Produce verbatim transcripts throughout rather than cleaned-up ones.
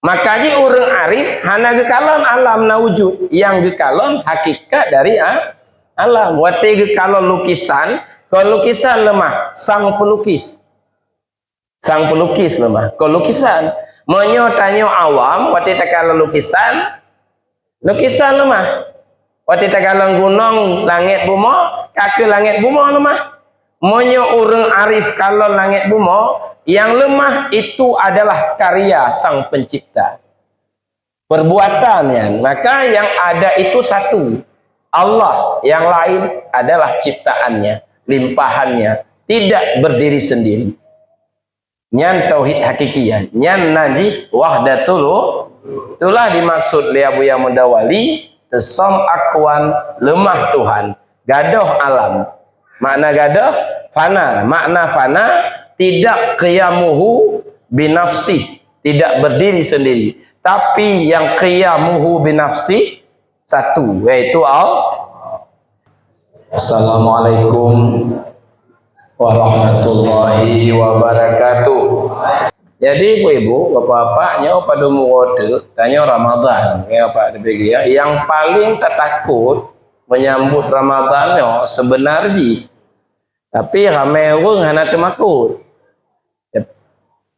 Maka jih ureuëng arif hana geukalon alam na wujud, nyang geukalon hakikat dari a-, alam. Watée geukalon lukisan, kon lukisan leumah, sang pelukis. Sang pelukis leumah, kon lukisan. Meunyoe tanyoe awam, watée takalon lukisan, lukisan leumah. Watée takalon gunong, langét bumoe, ka keuh langét bumoe leumah. Meunyoe ureuëng arif kalon langét bumoe, nyang leumah itu adalah karya Sang Pencipta. Perbuatan nyan, maka yang ada itu satu, Allah, yang lain adalah ciptaannya, limpahannya, tidak berdiri sendiri. Nyan tauhid hakiki, nyan nan jih wahdatul, itulah dimaksud lé Abuya Mudawali, teusom akuan leumah Tuhan, gadôh alam. Makna gadôh, fana. Makna fana, tidak qiyamuhu binafsih, tidak berdiri sendiri. Tapi yang qiyamuhu binafsih satu, yaitu Allah. Assalamualaikum warahmatullahi wabarakatuh. Jadi, ibu-ibu, bapak-bapak, nyoe padum uroe teuk, tanyoe Ramadhan, ya, Pak, di P G, ya. Yang paling tatakot menyambut Ramadhan nyoe sebenar jih. Tapi ramé ureuëng hana teumakot.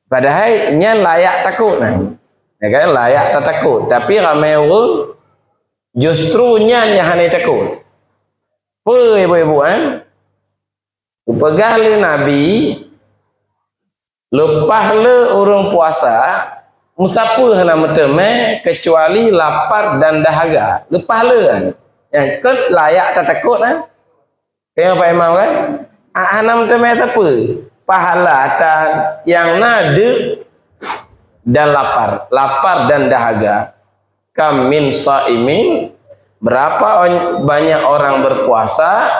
Padahai nyan layak takot, nah. Ya kan, layak tatakot. Tapi ramé ureuëng justru nyan nyang hana takot. Peue ibu-ibu, eh? Geupeugah lé Nabi, leupah le ureuëng puasa, meusapeue hana meuteumé keucuali lapar dan dahaga. Leupah le kan? Nyang kon layak tatakot, kan? Kayang Pak Imam, kan? Ah, hana meuteumé sapeue? Pahala tan nyang na deuk dan lapar. Lapar dan dahaga. Kam min shaimin, berapa on-, banyak orang berpuasa,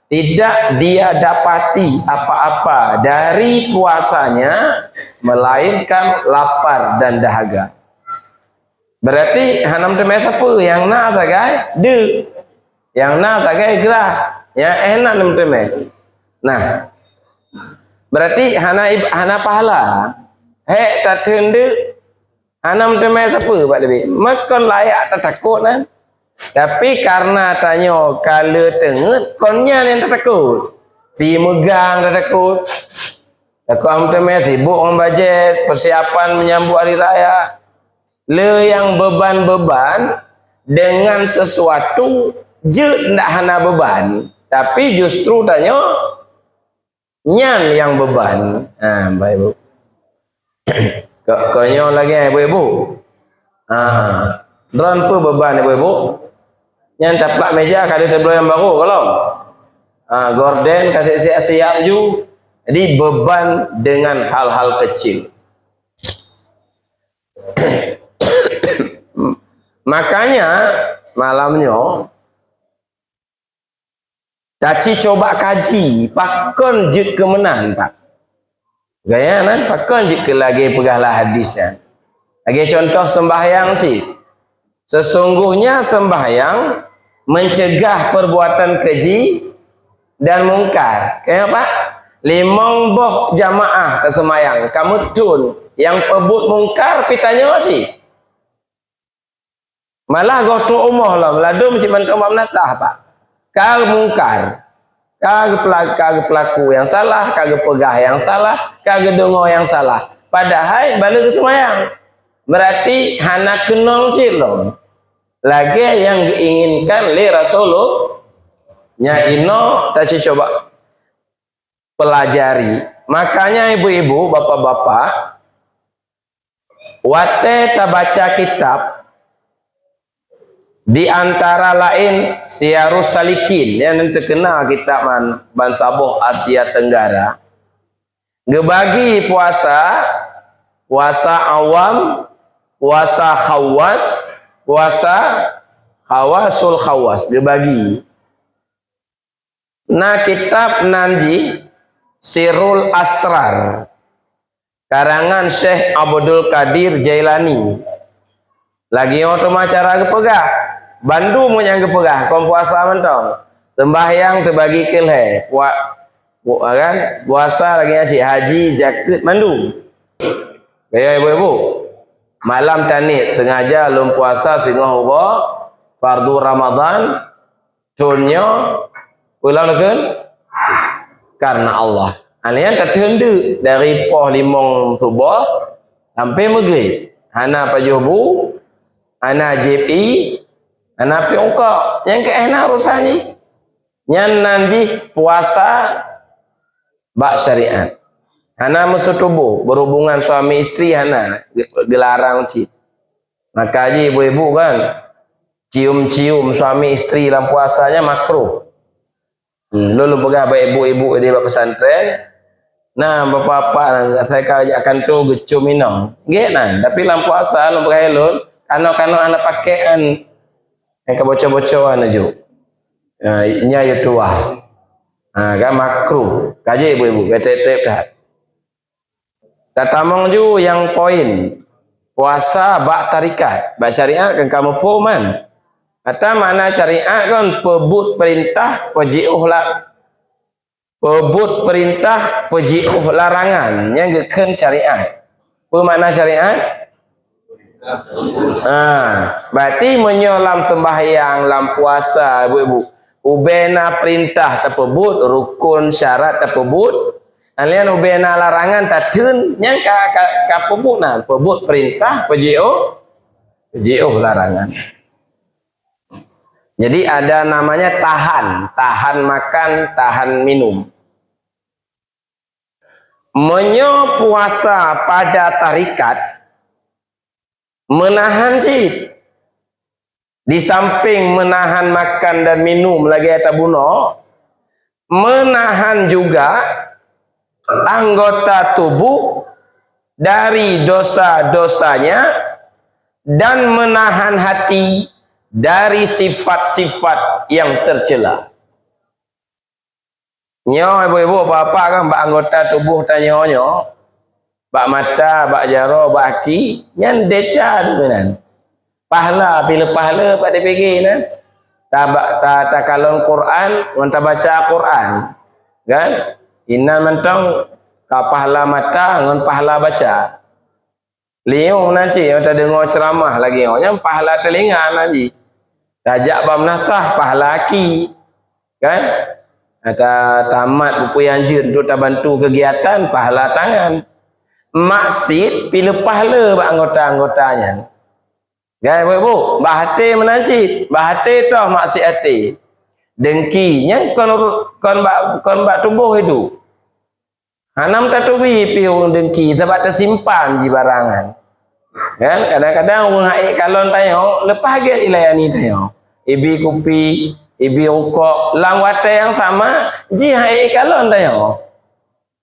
tidak dia dapati apa-apa dari puasanya, melainkan lapar dan dahaga. Berarti hana meuteumé sapeue, nyang na sagai deuk, nyang na sagai grah, nyang éh na meuteumé. Nah, berarti hana ib-, hana pahala. Hék tateun deuk, hana meuteumé sapeue bak leubeh. Meukon layak tatakot, kan? Tapi karena tanyoe ka le teungeut, kon nyan nyang tatakot. Si meugang tatakot. Takot hana meuteumé, sibuk ngon bajée, persiapan menyambut hari raya. Le nyang beban-beban dengan sesuatu jeuet ndak hana beban, tapi justru tanyoe nyan nyang beban. Ha, baik, Bu. Ko-, konyoe lagée, Ibu-ibu. Ha, droen peue beban, Ibu-ibu? Nyan taplak meja ka deuh tabloe nyang barô, kalon. Ha, gorden ka siap-siap ju. Jadi, beban dengan hal-hal kecil. Makanya, malam nyoe, taci coba kaji, pakon jeuet keu meunan, Pak. Gaya nan, pakon jeuet keu lagée peugah lam hadis nyan. Lagée contoh sembahyang cit. Sesungguhnya sembahyang mencegah perbuatan keji dan mungkar. Kaya, Pak? Limong boh jamaah taseumbahyang, ka meuthon, nyang peubuet mungkar pih tanyoe cit. Malah goh trok rumoh lom, ladôm cit mantong bak meunasah, Pak. Ka mungkar. Ka geupela-, ka geupeulaku nyang salah, ka geupeugah nyang salah, ka geudeungoe nyang salah. Padahai bak le geuseumbahyang. Berarti hana keunong cit lom. Lagée nyang geuinginkan lé Rasulullah. Nyan inoe taci coba pelajari. Makanya ibu-ibu, bapak-bapak, watée tabaca kitab, di antara laén Siyarus Salikin, nyang teukeunal kitab nyan bansaboh Asia Tenggara, geubagi puasa, puasa awam, puasa khawas, puasa khawasul khawas, geubagi. Na kitab nan jih Sirul Asrar, karangan Syekh Abdul Qadir Jailani. Lagée nyoe teuma cara geupeugah, bandum nyang geupeugah, kon puasa mantong. Seumbahyang teubagi keu lhée, pua-, pu-, kan? Puasa lagée nyan cit, haji, zakeuet, mandum. Kaya ibu-ibu. Malam taniet sengaja lôn puasa singoh uroe fardu Ramadan thon nyoe, peue lom lakon? Karena Allah. Nyan tatheun deuk dari poh limong suboh sampai meugrib. Hana pajoh bu, hana jieb ié, hana piep eungkôt. Nyang keu hana urusan jih. Nyan nan jih puasa bak syariat. Hana meuseutuboh, berhubungan suami istri hana, ge-, geularang cit. Maka jih ibu-ibu kan, cium-cium suami istri lam puasa nyan makruh. Hmm, lôn, lôn peugah bak ibu-ibu di bak pesantren, nah, bapak-bapak, nah, asai ka jak kantô geucium inong. Gét nan, tapi lam puasa lôn peugah lôn, kanoe-kanoe hana pakék an, nyang ka bocor-bocor an aju. Ha, nyan yue tuwah. Ha, kan makruh. Ka jeuet ibu-ibu, ka trép-trép that. Tatamong ju nyang poin puasa bak tarekat. Bak syariat kan ka muphom kan. Ata makna syariat kan peubuet peurintah, peujiôh la-, peubuet peurintah, peujiôh larangan. Nyan geukheun syariat. Peue makna syariat? Ah, berarti meunyoe lam sembahyang, lam puasa, ibu-ibu, ubena peurintah tapeubuet, rukon, syarat tapeubuet, nyan ubena larangan tatheun, nyan ka, ka, ka peubuet na, peubuet peurintah, peujiôh, peujiôh larangan. Jadi ada namanya tahan, tahan makan, tahan minum. Meunyoe puasa pada tarekat, meunahan cit. Di samping meunahan makan dan minum lagée tabunoe, meunahan juga anggota tubuh dari dosa-dosanya dan meunahan hati dari sifat-sifat yang tercela. Nyoe ibu-ibu, bapak-bapak kan bak anggota tuboh tanyoe nyoe, bak mata, bak jaroe, bak aki, nyan desya meunan. Pahala, pih le pahala bak D P G nyan. Ta-, ta-, takalon Quran ngon tabaca Quran, kan? Inan mantong ka pahala mata ngon pahala baca. Liong nan cit nyang tadeungoe ceuramah lagée nyoe, nyan pahala teulinga nan jih. Tajak bak meunasah, pahala aki. Kan? Ata tamat buku nyang jeuet untuk tabantu keugiatan, pahala tangan. Maksiet pih le pahala bak anggota-anggota nyan. Kan, ibu-ibu? Bak até meunan cit. Bak até toh maksiet até. Dengki. Nyan kon uru-, kon bak, kon bak tuboh idup. Hana meutatubi pih ureuëng dengki, sabab teusimpan jih barang nyan. Kan? Kadang-kadang ureuëng han ék kalon tanyoe, leupah gét ilayani tanyoe. Ibi kupi, ibi rukok, lam watée nyang sama, jih han ék kalon tanyoe.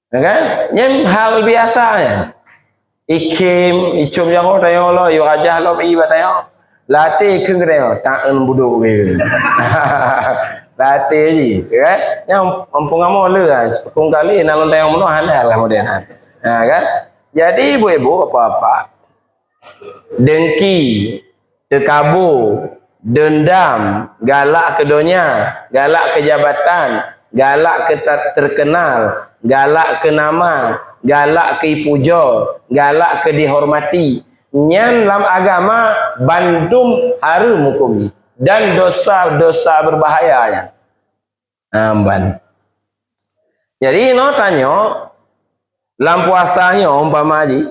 Kan? Nyan hal biasa nyan. Ikhém, icom jaroe tanyoe lom, yue rajah lom ié bak tanyoe. Lam até kheun keu tanyoe, taeun budok keu. Lam até jih, kan? Nyang muphom kamoe le, kong kali na lôn tanyoe meunoe hana lah model nyan. Ha, kan? Jadi, ibu-ibu, bapak-bapak, dengki, teukabo, deundam, galak keu donya, galak keu jabatan, galak keu ta-, teukeunal, galak keu nama, galak keu ipujoe, galak keu dihormati. Nyan lam agama bandum hareuem huköm jih. Dan dosa-dosa beubahaya nyan. Amban. Jadi, inoe tanyoe, lam puasa nyoe umpama jih,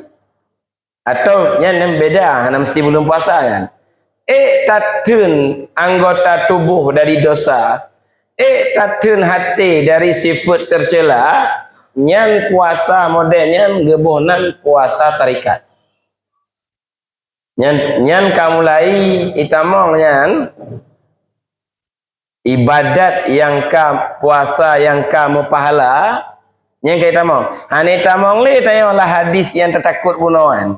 Atau nyan, nyan beda, hana meusti buleuen puasa nyan. Ék tatheun anggota tuboh dari dosa, ék tatheun até dari sifeuet teucela, nyan puasa model nyan geuboh nan puasa tarekat. Nyan, nyan ka mulai itamong nyan. Ibadat nyang ka, puasa nyang ka meupahala, nyang ka itamong. Hana itamong lé tanyoe lah hadis nyang tatakot bunoe nyan.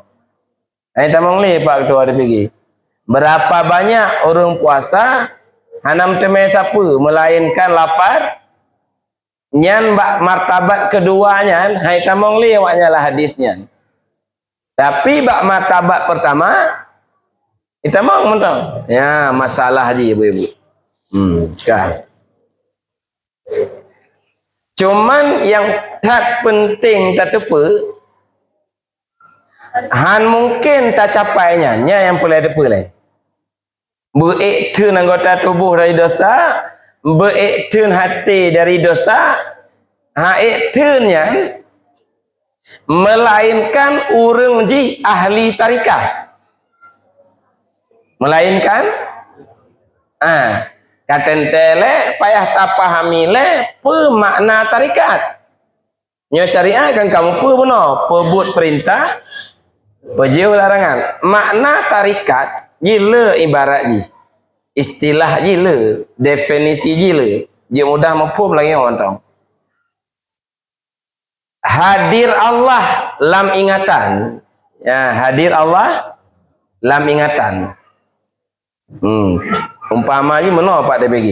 Hana itamong lé Pak Ketua D P G. Berapa banyak ureuëng puasa hana meuteumé sapeue, melainkan lapar, nyan bak martabat keudua nyan, hana itamong lé awaknyan lah hadis nyan. Tapi bak martabat peurtama, itamong mantong. Ya, masalah jih ibu-ibu. Hmm, ka. Cuman nyang that peunteng tateupeue, Han mungken tacapai nyan, nyan nyang peureulée teupeue lé. Beuék theun anggota tuboh dari dosa, beuék theun haté dari dosa, ha ék theun nyan, melainkan ureuëng jih ahli tarikat. Melainkan, ah, ka teuntée lé payah tapahami lé peue makna tarikat. Nyoe syariat kan kamoe peue bunoe, peubuet peurintah, peujeuh larangan. Makna tarikat jih le ibarat jih. Istilah jih le, definisi jih le. Jeuet mudah muphom lagée nyoe mantong. Hadir Allah lam ingatan. Ya, hadir Allah lam ingatan. Hmm. Umpama jih meunoe Pak T P G.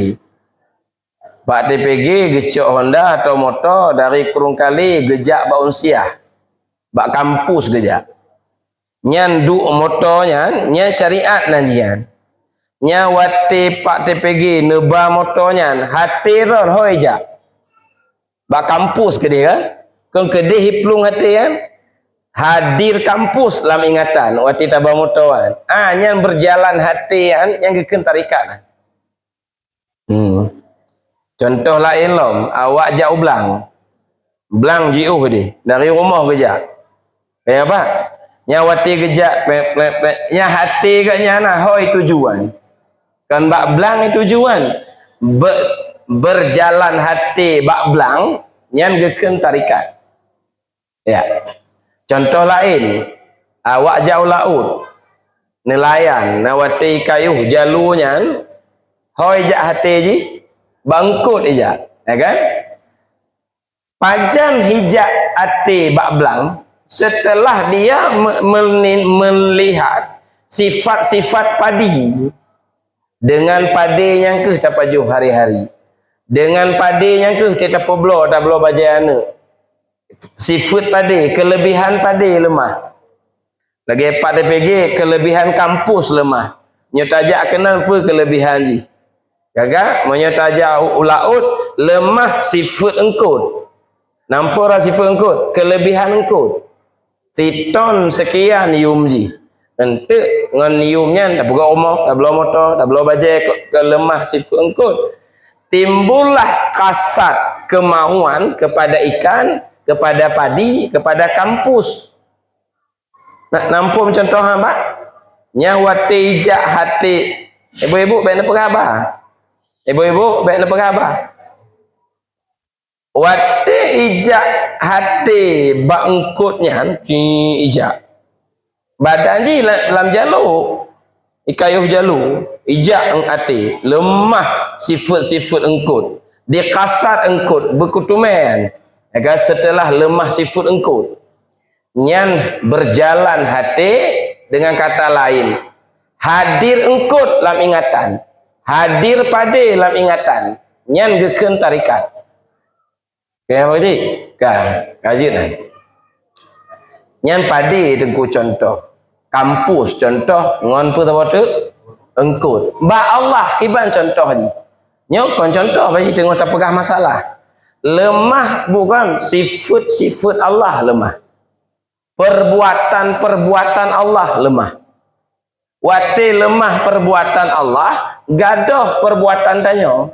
Pak T P G geucok Honda atau moto dari Krueng Kalé geujak bak unsiah, bak kampus geujak. Nyan duek moto nyan, nyan syariat nan jian. Nyan watée Pak T P G neuba moto nyan, haté ron hôi jak. Bak kampus keudeh kan? Kon keudeh iplueng haté kan? Hadir kampus lam ingatan watée taba moto kan. Ah, nyan berjalan haté kan, nyan geukheun tarikat kan. Hmm. Contoh laén lom, awak jak u blang. Blang jiôh deh, dari rumoh geujak. Kaya apa? Nya watée geujak, pek, pek, pek. Nya haté geuh nyan na hôi tujuan. Kon bak blang tujuan. Be-, berjalan haté bak blang, nyan geukheun tarikat. Ya. Contoh laén, awak jak u laôt, neulayan, na watée kayôh jalu nyan, hôi jak haté jih, bak eungkôt ijak, ya kan? Pajan hijak até bak blang, setelah dia me-, meni-, melihat sifat-sifat padi. Dengan padé nyang kheueh tapajoh hari-hari. Dengan padé nyang kheueh tapabloe, tabloe bajée aneuëk. Sifeuet padé, keulebihan padé leumah. Lagée Pak T P G, keulebihan kampus leumah. Nyoe tajak keunan peue keulebihan jih? Gaga, meunyoe tajak u, u laôt, leumah sifeuet eungkôt. Namphora sifeuet eungkôt, keulebihan eungkôt. Siton sekian yum jih. Enteuk ngon yum nyan tapeugöt rumoh, tabloe moto, tabloe bajée keu, keu leumah sifeuet eungkôt. Timbullah kasad kemauan kepada ikan, kepada padi, kepada kampus. Nak nampôm contoh ha, Pak? Nyang watée ijak haté, ibu-ibu bék neupeugah haba. Ibu-ibu bék neupeugah haba. Watée ijak haté bak eungkôt nyan, ki ijak. Badan jih la-, lam jalu, ikayôh jalu, ijak eung até, leumah sifeuet-sifeuet eungkôt, dikasat eungkôt, beukutumén, ya kan, seuteulah leumah sifeuet eungkôt. Nyan berjalan haté, dengan kata lain, hadir eungkôt lam ingatan, hadir padé lam ingatan, nyan geukheun tarikat. Ka, Pak Cik? Ka, ka jeuet nyan. Nyan padé teungku contoh. Kampus contoh ngon peue saboh teuk? Eungkôt. Bak Allah kiban contoh jih. Nyoe kon contoh, Pak Cik, teungoh tapeugah masalah. Leumah bukan sifeuet-sifeuet Allah leumah. Perbuatan-perbuatan Allah leumah. Watée leumah perbuatan Allah, gadôh perbuatan tanyoe.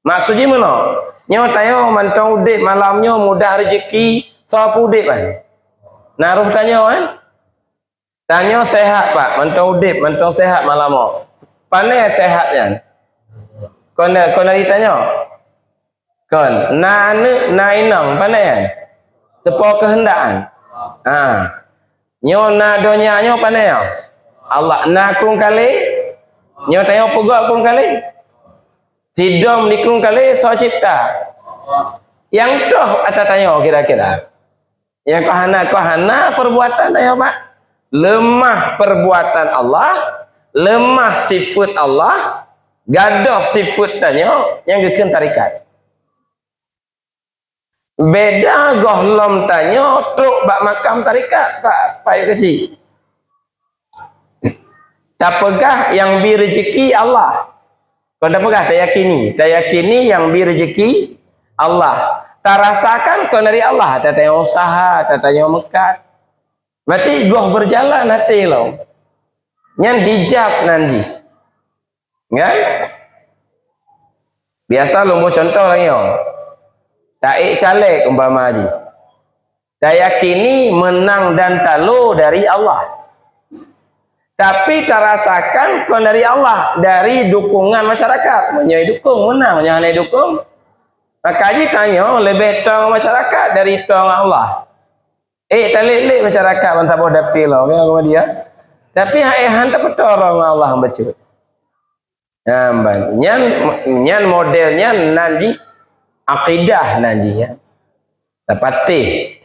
Maksud jih meunoe, nyoe tanyoe mantong udeb malam nyoe mudah reuzeki, soe peuudeb kan? Na roh tanyoe kan? Tanyoe sehat, Pak, mantong udeb, mantong sehat malam nyoe. Pane sehat nyan? Kon, kon dari tanyoe? Kon, na aneuëk, na inong, pane nyan? Seupôt keuheundak nyan. Ha. Nyoe na donya nyoe pane nyoe? Allah. Na krueng kalé? Nyoe tanyoe peugöt krueng kalé? Sidom di krueng kalé soe cipta? Nyang toh ata tanyoe kira-kira? Nyang keuhana-keuhana perbuatan tanyoe, Pak. Leumah perbuatan Allah, leumah sifeuet Allah, gadôh sifeuet tanyoe nyang geukheun tarikat. Beda gohlom tanyoe trok bak makam tarikat, Pak, Pak Yuk Keuchik. Tapeugah nyang bi reuzeki Allah. Kon tapeugah, tayakini. Tayakini nyang bi reuzeki Allah. Tarasakan kon dari Allah, ata tanyoe usaha, ata tanyoe meukat. Berarti goh berjalan até lom. Nyan hijab nan jih. Kan? Biasa lôn boh contoh lagée nyoe. Taék caleg umpama jih. Tayakini menang dan talo dari Allah. Tapi tarasakan kon dari Allah, dari dukungan masyarakat. Meunyoe dukung, menang. Meunyoe hana dukung, maka jih tanyoe leubeh tong masyarakat dari tong Allah. Eh, talét-lét masyarakat ban saboh dapé lom, ya, sama dia. Tapi hai han tapeutorong Allah bacut. Nyan ban. Nyan, nyan model nyan nan jih akidah nan jih, ya. Tapatéh.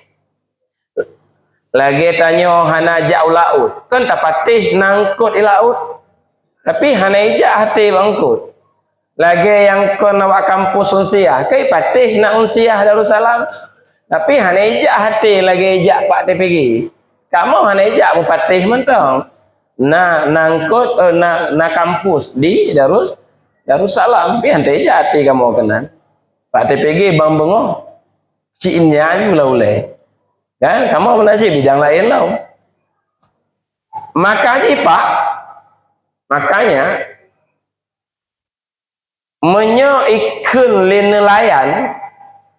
Lagée tanyoe hana jak u laôt, kan tapatéh na eungkôt i laôt. Tapi hana ijak até bak eungkôt. Lagée nyang kon awak kampus Unsiah, kai patéh na Unsiah Darussalam. Tapi hana ijak até lagée ijak Pak T P G. Kamoe hana ijak mupatéh mantong. Na, na eungkôt, eh, na, na kampus di Darus-, Darussalam. Tapi hana ijak até kamoe keunan. Pak T P G bang beungoh. Cit nyan mula ulée. Kan? Kamoe meunan cit bidang laén lom. Maka jih, Pak, makanya, meunyoe ikheun lé neulayan,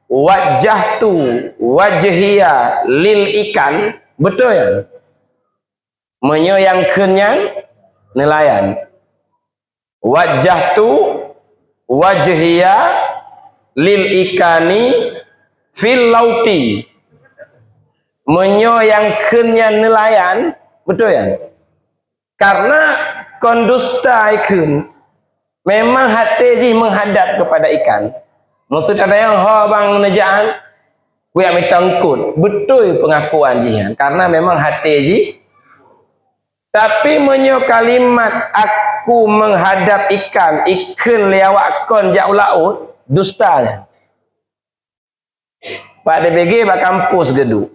wajjahtu wajhiya lil ikan, beutôi nyan? Meunyoe nyang kheun nyan neulayan, wajjahtu wajhiya lil ikani fil lauti. Meunyoe nyang kheun nyan neulayan, beutôi nyan? Karena kon dusta ikheun, memang até jih menghadap kepada ikan. Maksud ada nyang ho bang neujak, kuyak mita eungkôt. Beutôi pengakuan jih nyan, karena memang até jih. Tapi meunyoe kalimat "aku menghadap ikan" ikheun lé awak kon jak u laôt, dusta nyan. Pak D P G bak kampus geuduek,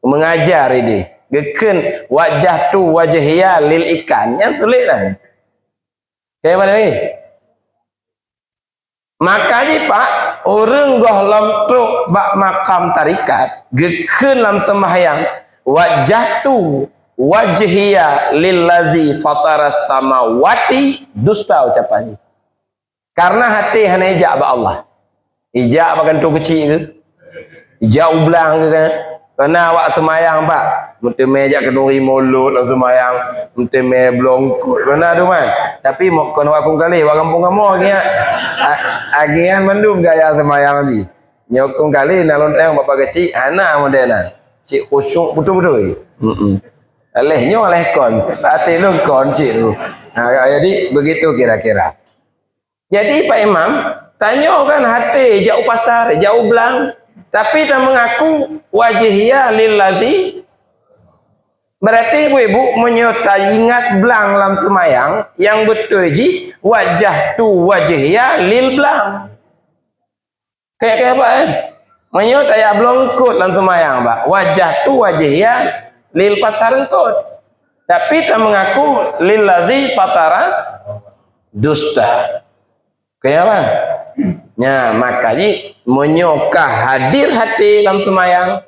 mengajar idéh. Geukheun "wajjahtu wajhiya lil ikan", nyan sulet nyan. Oke, Pak D P G? Maka jih, Pak, ureuëng gohlom trok bak makam tarikat, geukheun lam seumahyang, "Wajjahtu wajhiya lillazi fataras samawati," dusta ucapan jih. Karena até hana ijak bak Allah. Ijak bak kantô keuchik keuh? Ijak u blang keuh kan? Keunan awak seumayang, Pak. Meuteumé jak keuneuri mulod lam seumayang, meuteumé bloe eungkôt. Keunan tu kan? Tapi mo-, kon awak kongkali, awak gampông kamoe lagée nyan. A-, lagée nyan mandum gaya seumayang jih. Nyoe kongkali na lôn tanyong bak-bak keuchik, hana model nyan. Cit khusyuk beutôi-beutôi. Heeh. Aléh nyoe aléh kon. Até lôn kon cit tu. Ha, jadi begitu kira-kira. Jadi, Pak Imam, tanyoe kan até jak u pasar, jak u blang, tapi tameungaku, "Wajhiya lillazi." Berarti, ibu-ibu, meunyoe taingat blang lam seumayang, nyang beutôi jih, "Wajjahtu wajhiya lil blang." Kayak, kayak apa, eh? Meunyoe tajak bloe eungkôt lam seumayang, bah, "Wajjahtu wajhiya lil pasar eungkôt." Tapi tameungaku, "Lillazi fataras," dusta. Kaya apa? Nya, maka jih, meunyoe ka hadir até lam seumayang,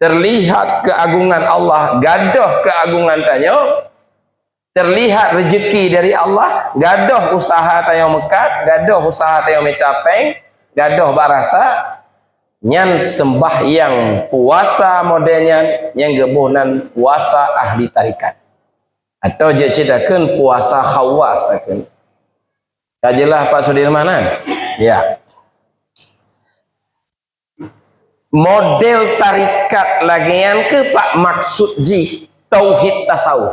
terlihat keagungan Allah, gadôh keagungan tanyoe, terlihat rezeki dari Allah, gadôh usaha tanyoe meukat, gadôh usaha tanyoe mita péng, gadôh barasa, nyan seumbahyang puasa model nyan, nyang geuboh nan puasa ahli tarekat. Atau jeuet cit takheun puasa khawas takheun. Ka jeulaih Pak Sudirman, kan? Ya. Model tarekat lagée nyan keuh, Pak, maksud jih tauhid tasawuf.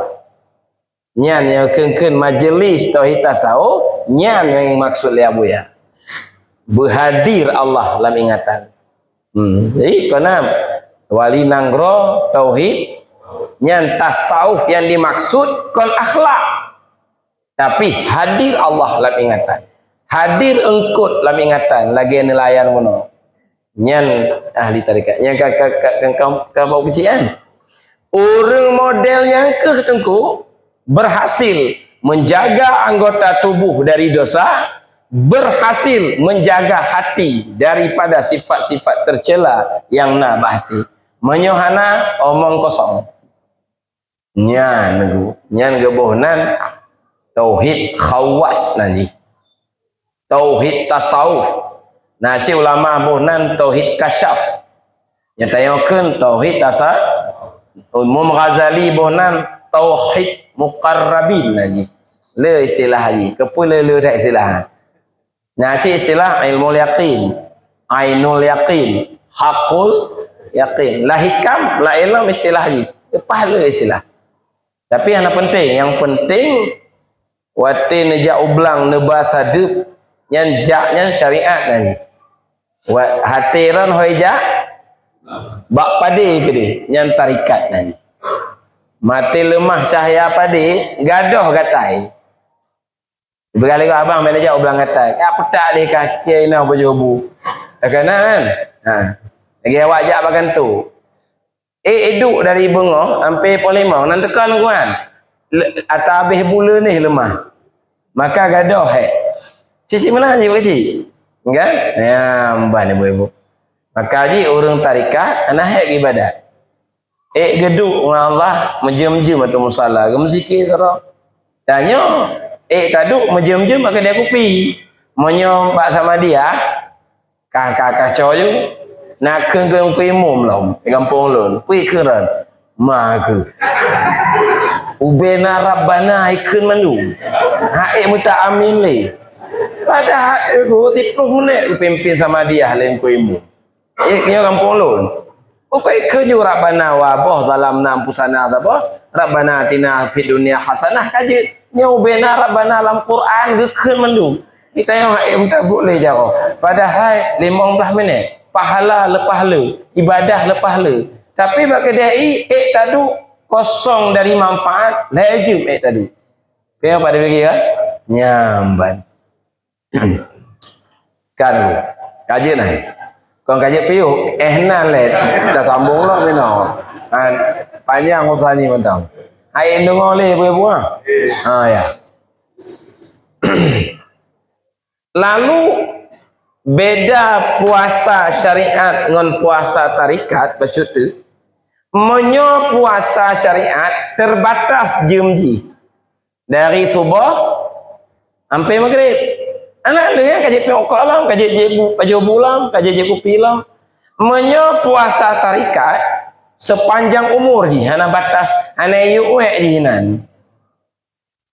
Nyan nyang kheun-kheun majeulis tauhid tasawuf, nyan nyang maksud lé Abuya. Beuhadir Allah lam ingatan. Hmm, jadi keunan wali nanggroe tauhid, nyan tasawuf nyang dimaksud kon akhlak. Tapi hadir Allah lam ingatan. Hadir eungkôt lam ingatan lagée neulayan bunoe. Nyan ahli tarekat. Nyang ka, ka, ka, ka, ka, ka bau keuchik kan? Ureuëng model nyang keuh teungku berhasil menjaga anggota tubuh dari dosa, berhasil menjaga hati daripada sifat-sifat tercela nyang na bak hati. Meunyoe hana, omong kosong. Nyan, nyan geuboh nan tauhid khawas nan jih. Tauhid tasawuf. Na cit ulama boh nan tauhid kasyaf. Nyang tanyoe kheun tauhid tasa-, Imam Ghazali boh nan tauhid muqarrabin nan jih. Le istilah jih. Keupeue le, le that istilah? Na cit istilah ilmul yaqin, ainul yaqin, hakul yaqin. La hikam, la ilm istilah jih. Leupah le istilah. Tapi hana penting. Nyang penting, watée neujak u blang neuba sadeueb, nyan jak nyan syariat nan jih. Wa-, até ron hôi jak bak padé keudeh, nyan tarikat nan jih. Maté leumah cahya padé, gadôh gatai. Beugala lé abang, meunan jak u blang gatai. Ya peutak deh kaki inoe baju bu. Takana kan? Ha. Lagée awak jak bak gantoe. Eh, iduek dari beungoh sampai poh limong, nan teuka nungguan. Le-, ata habéh buleuen nih leumah. Maka gadôh, hé. Cicik meunan jih, Pak Cik. Kan? Ya, meuban ibu-ibu. Maka jih ureuëng tarikat, hana hék ibadat. Ék geuduek ngon Allah, meujeuem-jeuem ateueh musala, geumeusikir keudroe. Tanyoe, ék taduek meujeuem-jeuem bak keudè kupi. Meunyoe bak Samadiyah, Ka, ka, kacau ju. Na kheun keu Teungku Imum lom, di gampông lôn. Peue kheun ron? Ma keuh. Ubena Rabbana ikheun mandum. Hak ék meuta amin lé. Padahai, eh, dua puluh menit geupimpin Samadiyah lé Teungku Imum. Eh, nyoe gampông lôn. Pokok ikheun ju Rabbana wa boh zalamna anfusana saboh. Rabbana atina fid dunya hasanah ka jeuet. Nyoe ubena Rabbana lam Quran geukheun mandum. Geutanyoe hana meutabok lé jaroe. Padahai limong blaih minét, pahala leupah le, ibadah leupah le. Tapi bak keudè i, ék taduek kosong dari manfaat, lhèe jeuem ék taduek. Kaya pada bagi ya? Nyamban. Kan aku. Kajeut nah. Kon kajeut piôh, eh nan lé. Tasambong lah mino. Kan panjang usaha ni mantap. Hai deungo lé buah-buah. Ha ya. Lalu, beda puasa syariat ngon puasa tarikat, bacut tu, meunyoe puasa syariat, teubatas jeuem jih. Dari suboh sampai maghrib. Aneuk lheueh nyan ka jeuet piôh rukok lom, ka jeuet jieb bu-, pajoh bu lom, ka jeuet jieb kupi lom. Meunyoe puasa tarikat, sepanjang umur jih, hana batas, hana yue jih nan.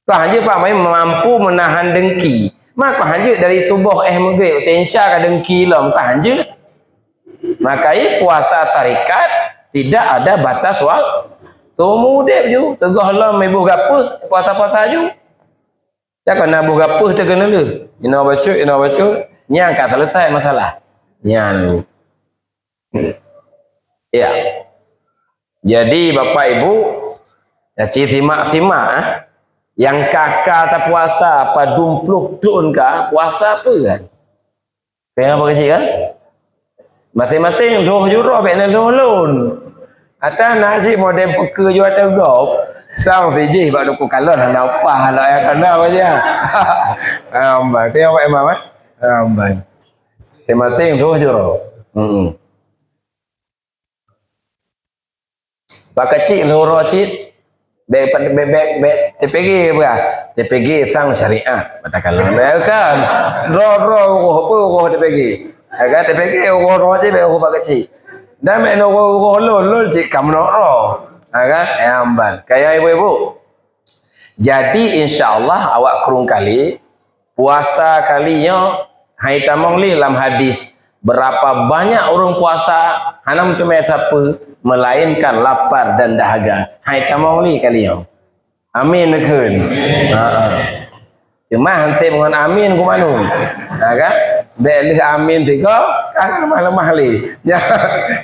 Kah jeuet pah main mampu menahan dengki. Maka hana jeuet dari suboh eh maghrib, teuh insya ka dengki lom, kah jeuet. Maka i puasa tarikat tidak ada batas waktu. Seumur udeb ju, sigohlom iboh gapeuh, puasa-puasa ju. Takon na boh gapeuh teuh keuneulheueh. Inoe bacut, inoe bacut. Nyan ka selesai masalah. Nyan. Ya. Jadi, Bapak Ibu, ya, si simak-simak, ah. Nyang ka-ka tapuasa padum ploh thon ka, puasa peue kan? Tengok apa kecil kan? Masing-masing lhôh ju droe, bèk na lhôh lôn. Ata na cit model peukeue ju ateueh gob, sang sijih bak duku kalon hana upah, lôn ya kana aja. Ambai, tengok Pak Imam, eh? Ambai. Masing-masing lhôh ju droe. Hmm. Bak kecil lhôh droe cit. Bèk, bèk, bèk, bèk T P G peugah. T P G sang syariat. Mata kalon. Ya kan? Droe-droe uroh, apa uroh T P G? Ya kan? T P G uroh droe cit, bèk uroh bak kecil. Dan bèk uroh, uroh lôn, lôn cit ka meunoe droe. Ya kan? Ya, amban. Kaya ibu-ibu. Jadi, insya Allah, awak krueng kali, puasa kali nyoe, hai tamong lé lam hadis, berapa banyak ureuëng puasa, hana meuteumé sapeue, melainkan lapar dan dahaga. Hai tamong lé kali nyoe. Amin neukheun. Ha. Cuma hanseb ngon amin ku manu. Ha kan? Bèk lheueh amin tiga, kan lemah-lemah lé. Ya,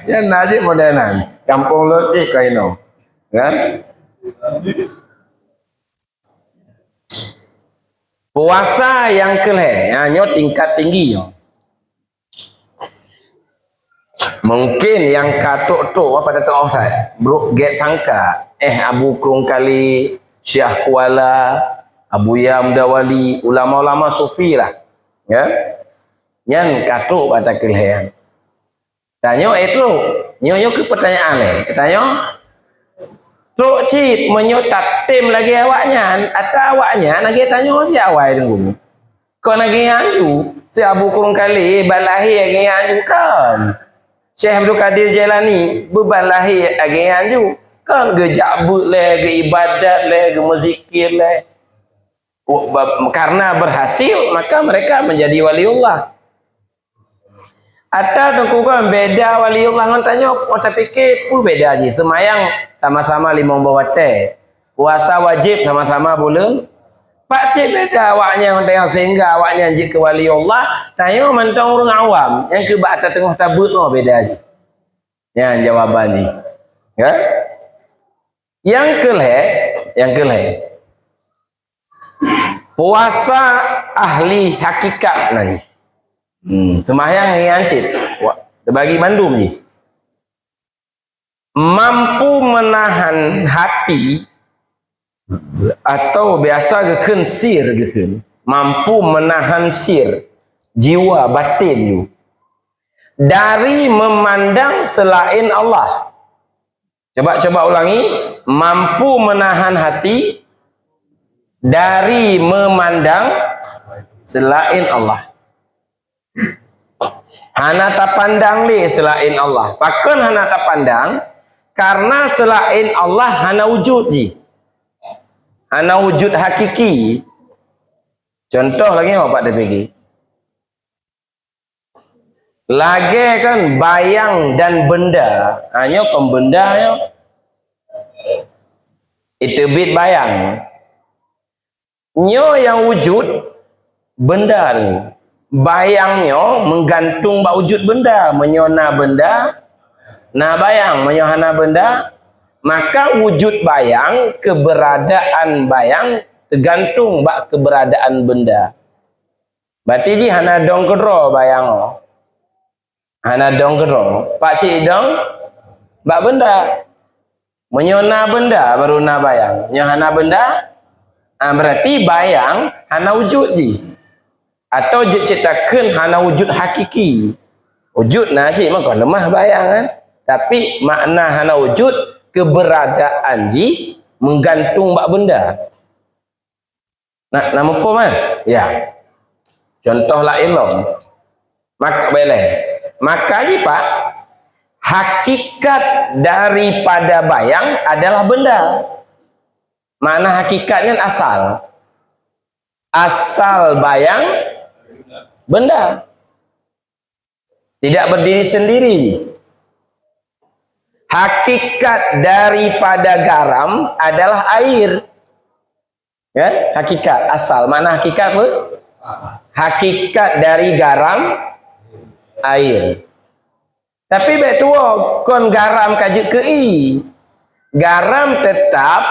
ya na jih model nan. Gampông lôn cit ka inoe. Kan? Puasa nyang keulhèe, ha, nyoe tingkat tinggi nyoe. Mungkin nyang ka trok-trok, apa dah trok offside, brok gèt sangka. Eh, Abu Krueng Kali, Syekh Kuala, Abuya Muda Wali, ulama-ulama sufi lah. Ya. Nyan ka trok bak takeulhèe. Tanyoe, eh, trok. Nyoe, nyoe keuh peutanyaan lé. Tanyoe, Trok cit meunyoe tatem lagée awaknyan, ata awaknyan lagée tanyoe si awai deungon. Kon lagée nyan ju, si Abu Kurung Kali ban lahé lagée nyan ju kan. Syekh Abdul Qadir Jailani beuban lahé lagée nyan ju. Kan geujak beuet lé, geuibadat lé, geumeuzikir lé. Karena berhasil, maka mereka menjadi waliullah. Ata teungku kan beda waliullah ngon tanyoe, oh tapike peue beda jih. Seumayang sama-sama limong boh watée. Puasa wajéb sama-sama buleuen. Pakcit beda awaknyan ngon tanyoe sehingga awaknyan jeuet keu waliullah, tanyoe mantong ureuëng awam nyang keu bak ata teungoh tabeuet nyoe beda jih. Nyan jawaban jih. Ya? Nyang keu lhée, nyang keu lhée. Puasa ahli hakikat na jih. Hmm, seumahyang ngian cit. Wa-, teubagi mandum jih. Mampu menahan hati atau biasa geukheun sir geukheun. Mampu menahan sir, jiwa batin ju. Dari memandang selain Allah. Coba, coba ulangi, mampu menahan hati dari memandang selain Allah. Hana tapandang lé selain Allah. Pakon hana tapandang? Karena selain Allah hana wujud jih. Hana wujud hakiki. Contoh lagée nyoe, Pak D P G. Lagée kan bayang dan benda. Ha, nyoe kon benda nyoe. Iteubiet bayang. Nyoe nyang wujud benda tu. Bayang nyoe meugantung bak wujud benda. Meunyoe na benda, na bayang. Meunyoe hana benda, maka wujud bayang, keberadaan bayang teugantung bak keberadaan benda. Berarti jih hana dong keudroe bayang nyoe. Hana dong keudroe. Pakcit dong bak benda. Meunyoe na benda, baru na bayang. Nyoe hana benda, ah, berarti bayang hana wujud jih. Atau jeuet cit takheun hana wujud hakiki. Wujud na cit, maka leumah bayang kan. Tapi makna hana wujud, keberadaan jih meugantung bak benda. Na, na muphom kan? Ya. Contoh laén lom. Mak-, boleh. Maka jih, Pak, hakikat daripada bayang adalah benda. Makna hakikat nyan asal. Asal bayang benda. Tidak berdiri sendiri. Hakikat daripada garam adalah air. Ya, hakikat asal. Makna hakikat apa? Hakikat dari garam, air. Tapi bék tuwo kon garam ka jeuet keu ie. Garam tetap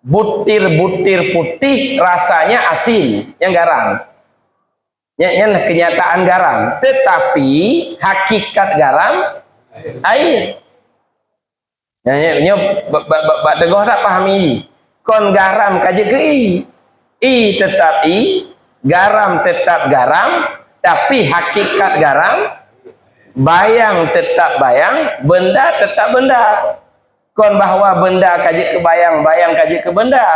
butir-butir putih, rasanya asin, nyang garam. Nyan, nyan kenyataan garam. Tetapi hakikat garam air. Nyan, nyan, nyoe ba-, ba-, ba-, bak teungoh dak pahami. Kon garam ka jeuet keu ie. Ie tetap ie, garam tetap garam, tapi hakikat garam, bayang tetap bayang, benda tetap benda. Kon bahwa benda ka jeuet keu bayang, bayang ka jeuet keu benda,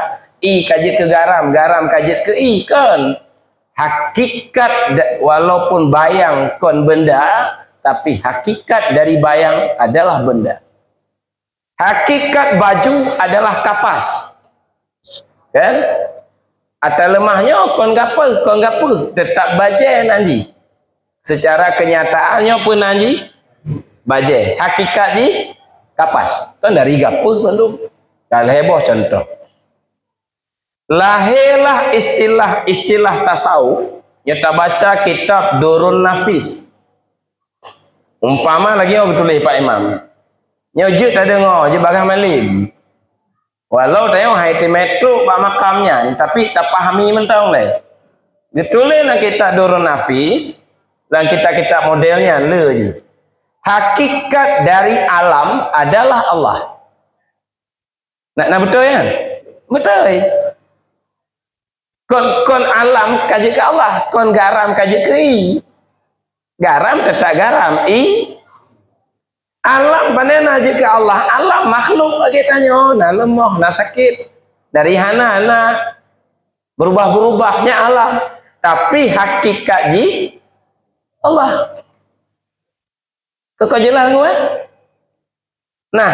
ie ka jeuet keu garam, garam ka jeuet keu ie, kon. Hakikat da-, walaupun bayang kon benda, tapi hakikat dari bayang adalah benda. Hakikat baju adalah kapas. Kan? Ata leumah nyoe kon gapeue, kon gapeue, tetap bajée nan jih. Secara kenyataan nyoe peue nan jih? Bajée. Hakikat jih kapas. Kan dari gapeue bandum. Ka lhée boh contoh. Lahé lah istilah-istilah tasawuf, nyoe tabaca kitab Durun Nafis. Umpama lagée nyoe geutuléh Pak Imam. Nyoe jeuet tadeungoe, jeuet bagaih malem. Walau tanyoe hai teumé trok bak makam nyan, tapi tapahami mantong lé. Geutuléh lam kitab Durun Nafis, lam kitab-kitab model nyan le jih. Hakikat dari alam adalah Allah. Nak na beutôi kan? Beutôi. Kon, kon alam ka jeuet keu Allah, kon garam ka jeuet keu ie. Garam teutap garam, ie. Alam pane na jeuet keu Allah, alam makhluk lagèe tanyoe, na leumoh, na sakét, dari hana na, berubah-berubahnya alam. Tapi hakikat jih Allah. Keu ka jeulaih ngon? Nah,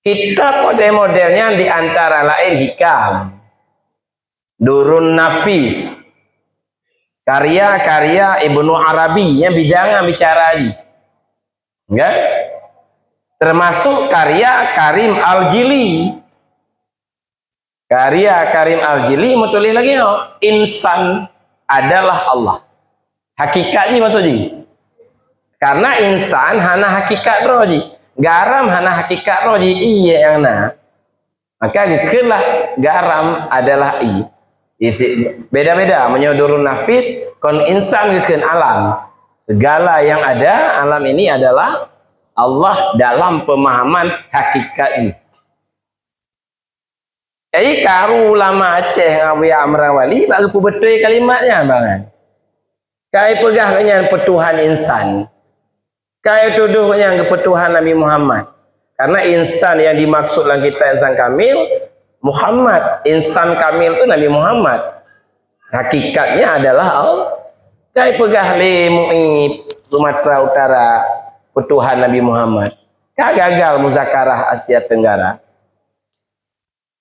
kitab model-model nyan di antara laén Hikam, Durun Nafis, karya-karya Ibnu Arabi nyang bidang nyang bicara jih. Kan? Termasuk karya Karim Al-Jili. Karya Karim Al-Jili meutuléh lagèe nyoe, "Insan adalah Allah." Hakikat jih maksud jih. Karena insan hana hakikat droe jih. Garam hana hakikat droe jih, ié nyang na. Maka geukheun lah garam adalah ié. Isi, beda-beda. Meunyoe Durun Nafis, kon insan geukheun alam. Segala yang ada, alam ini adalah Allah dalam pemahaman hakikat jih. Jadi, karu ulama Aceh ngon Abuya Amran Wali bak geupeubeutôi kalimat nyan, bang. Kai peugah nyan peutuhan insan. Kai tudoh nyan geupeutuhan Nabi Muhammad. Karena insan yang dimaksud dalam kitab Insan Kamil, Muhammad. Insan kamil tu Nabi Muhammad. Hakikatnya adalah Allah. Kai peugah lé MUI Sumatera Utara peutuhan Nabi Muhammad. Ka gagal muzakarah Asia Tenggara.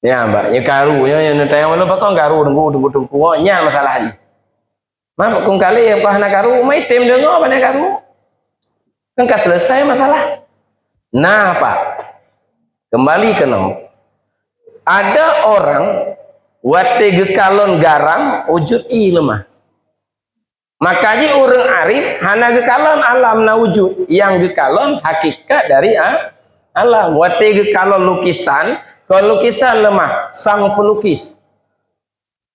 Ya, bah, nyan karu, nyan, nyan, tayang mana pakon karu, tunggu, tunggu, tunggu, oh, nyan masalah jih. Mak kong kali yang pah na karu, mai tem dengar mana karu. Kan ka selesai masalah. Nah, Pak. Kembali keunoe. Ada orang watèe geukalon garam, wujud ié leumah. Maka jih ureueng arif hana geukalon alam na wujud, nyang geukalon hakikat dari a-, alam. Watèe geukalon lukisan, kon lukisan leumah, sang pelukis.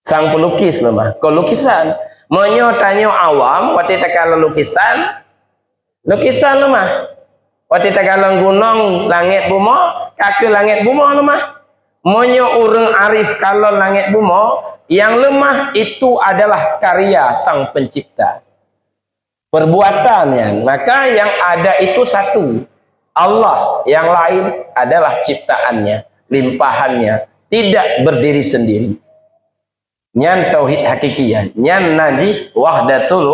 Sang pelukis leumah, kon lukisan. Meunyoe tanyoe awam, watèe takalon lukisan, lukisan leumah. Watèe takalon gunong, langèt, bumoe, ka keuh langèt, bumoe leumah. Meunyoe ureueng arif kalon langèt, bumoe, nyang leumah itu adalah karya Sang Pencipta. Perbuatan nyan, maka yang ada itu satu, Allah, yang lain adalah ciptaan-Nya, limpahan-Nya, tidak berdiri sendiri. Nyan tauhid hakiki, ya. Nyan na jih wahdatul,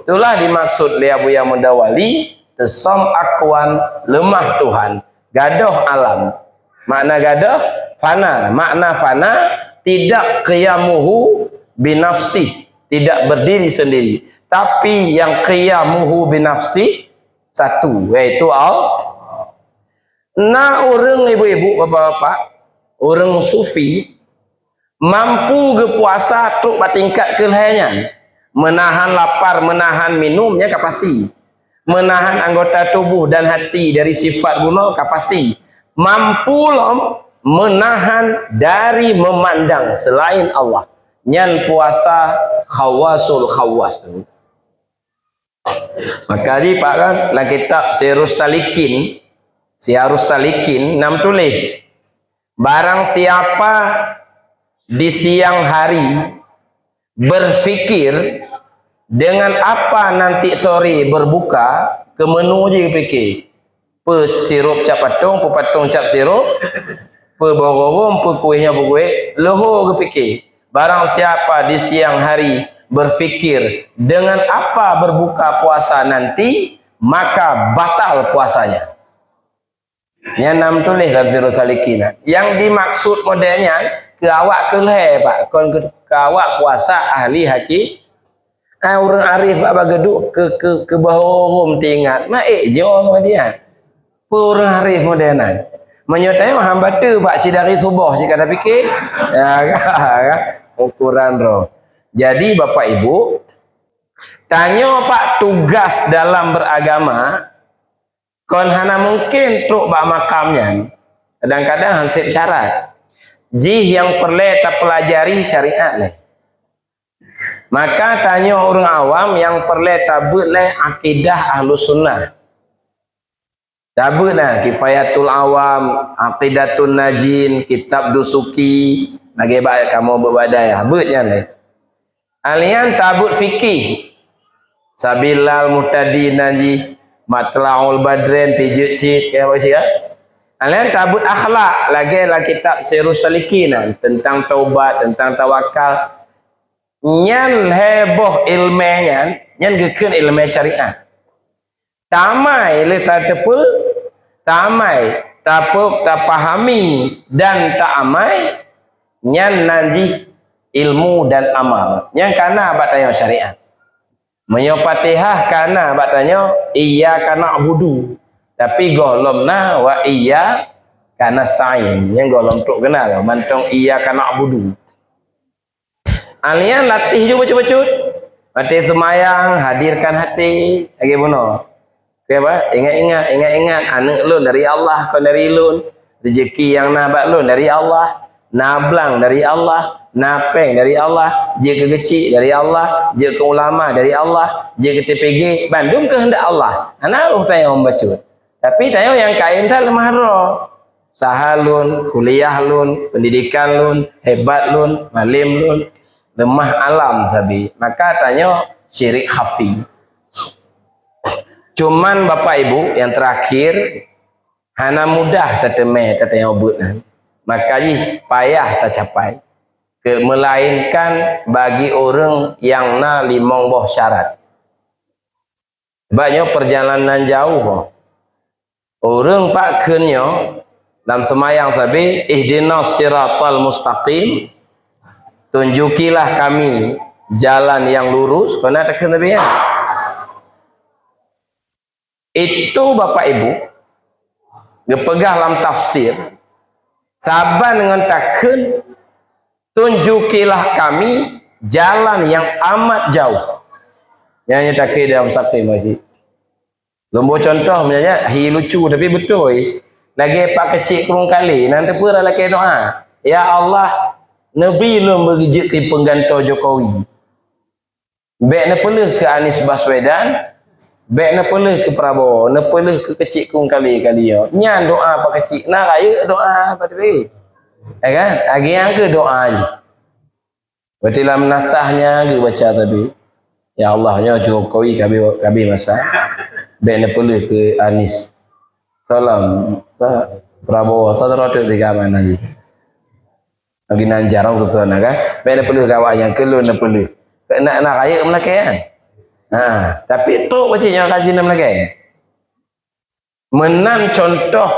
itulah dimaksud lé Abuya Muda Wali, teusöm akwan, leumah Tuhan, gadôh alam. Makna gadôh, fana. Makna fana, tidak qiyamuhu binafsih, tidak berdiri sendiri. Tapi yang qiyamuhu binafsih, satu, yaitu Allah. Na ureueng ibu-ibu, bapak-bapak, ureueng sufi, mampu geupuasa trok bak tingkat keu lhèe nyan. Meunahan lapar, meunahan minum, nyan ka pasti. Meunahan anggota tubuh dan hati dari sifat bunoe ka pasti. Mampu lom meunahan dari meumandang selain Allah. Nyan puasa khawasul khawas tu. Maka jih, Pak, kan, lam kitab Sirus Salikin, Sirus Salikin, na meutuléh, barang siapa di siang hari berfikir dengan apa nanti sore berbuka, keu menu jih geupiké. Peu sirup cap patong, peu patong cap sirup, peu boh gorom, peu kuéh nyoe, peu kuéh, leuhô geupiké. Barang siapa di siang hari berfikir dengan apa berbuka puasa nanti, maka batal puasanya. Nyan na meutuléh lam Sirus Salikin. Nyang dimaksud model nyan, keu awak keu lhèe, Pak. Kon keu, keu awak puasa ahli haki-, Ah, ureueng arif bak bageuduek keu, keu, keu boh gorom teuingat. Ma ék jom ngon dia. Peue ureueng arif model nyan? Meunyoe tanyoe hamba teu bak sidari suboh cit ka tapiké. Ya, kan? Ukuran droe. Jadi, Bapak Ibu, tanyoe pak tugas dalam beragama, kon hana mungken trok bak makam nyan. Kadang-kadang hansép syarat. Jih nyang peureulèe tapeulajari syariat lé. Maka tanyoe ureueng awam nyang peureulèe tabeuet lé akidah Ahlus Sunnah. Tabeuet na Kifayatul Awam, Aqidatun Najin, kitab Dusuki, lagèe bak kamoe beuet badai, beuet nyan lé. Alèh nyan tabeuet fikih. Sabilal Muhtadin nyan jih, Matla'ul Badrain, pijeuet cit, ya, apa cit, ya? Alèh tabeuet akhlak, lagèe lam kitab Sairus Salikin nyan, teuntang taubat, teuntang tawakal. Nyan lhèe boh ileumèe nyan, nyan geukheun ileumèe syariat. Tamai lé tateupeue, tamai tapeu-, tapahami dan taamai, nyan nan jih ilmu dan amal. Nyan kana bak tanyoe syariat. Meunyoe Fatihah kana bak tanyoe, iyyaka na'budu. Tapi gohlom na wa iyyaka nasta'in. Nyan gohlom trok keunan lom, mantong iyyaka na'budu. Alèh bacut-bacut. Watèe seumayang, hadirkan hati. Lagèe bunoe. Oke, bah? Ingat-ingat, ingat-ingat. Aneuk lôn dari Allah, kon dari lôn. Rezeki nyang na bak lôn dari Allah. Na blang dari Allah. Na pèng dari Allah. Jeuet keu keuchik dari Allah. Jeuet keu ulama dari Allah. Jeuet keu T P G. Bandum keuheundak Allah. Hana roh tanyoe bacut. Tapi tanyoe nyang kayém that leumah droe. Usaha lôn, kuliah lôn, pendidikan lôn, hebat lôn, malém lôn, leumah alam sabe. Maka tanyoe syirik khafi. Cuman Bapak Ibu, yang terakhir, hana mudah tateumé tatanyoe beuet nyan. Maka jih payah tacapai. Ke-, melainkan bagi ureueng nyang na limong boh syarat. Bak nyoe perjalanan jauh. Ureueng pak kheun nyoe lam seumayang sabe, "Ihdinas siratal mustaqim," tunjukilah kami jalan yang lurus, kona takheun sabe nyan. Itu Bapak Ibu geupeugah lam tafsir, saban ngon takheun, "Tunjukilah kami jalan yang amat jauh." Nyan nyang takheun dah mustaqim masih. Lôn bôh contoh meunyoe nyan, hi lucu tapi beutôi. Lagèe pak keuchik krueng kalé, nan teupeue lakèe doa, "Ya Allah, neubi lôn beujeuet keu peunggantoe Jokowi. Bèk neupeuleueh keu Anies Baswedan, bèk neupeuleueh keu Prabowo, neupeuleueh keu keuchik krueng kalé kali nyoe." Nyan doa pak keuchik, na rayeuk doa pak teubi. Ya kan? Lagèe nyan keuh doa jih. Berarti lam nasah nyan geubaca tadi, "Ya Allah, nyoe Jokowi ka abéh, ka abéh masa. Bèk neupeuleueh keu Anies. Salam, sa-, Prabowo, sa-, saroe teuk tiga mana jih. Lagi nan jarang ke sana kan? Bèk neupeuleueh keu awak nyang keu lôn neupeuleueh." Keu nak, nak rayeuk meulakèe kan? Ha, tapi trok pacit nyang rajin meulakèe. Meunan contoh